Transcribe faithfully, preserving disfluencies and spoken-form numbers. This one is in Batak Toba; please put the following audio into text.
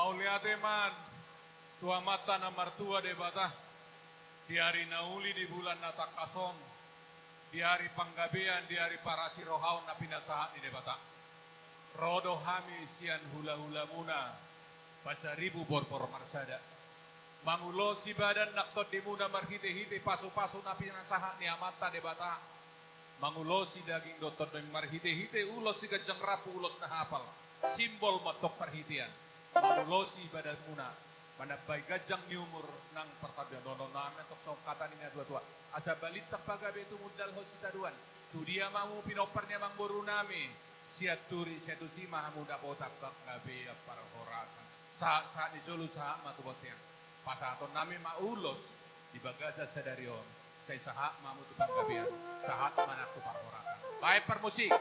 Mauliate ma tu Amanta na martua Debata, di ari na uli di bulan na tangkas on, di ari panggabean, di ari parasirohaon na pinasahat ni Debata. Ro do hami sian hulahulamuna, Pasaribu Borbor Marsada, mangulosi badan nang tondimuna marhitehite pasupasu na pinasahat ni Amanta Debata, mangulosi daging dohot tondimi marhitehite ulos siganjang rambu, ulos na hapal, simbol ma antong parhitean, mangulosi badanmuna, manambai ganjang ni umur nang partanduanonnami, antong songon hata ni natuatua: Asa balintang pagabe tumundalhon sitadoan. Tudia ma hamu pinompar ni amangborunami? Sian Turi, sai tusi ma hamu dapotan panggabean parhorasan. Sahatsahat ni solu sahat ma tu bontean. Pasahatonnami ma ulos di bagasan sadari on, sai sahat ma hamu tu panggabean, sahat ma nang tu parhorasan. Baen parmusik.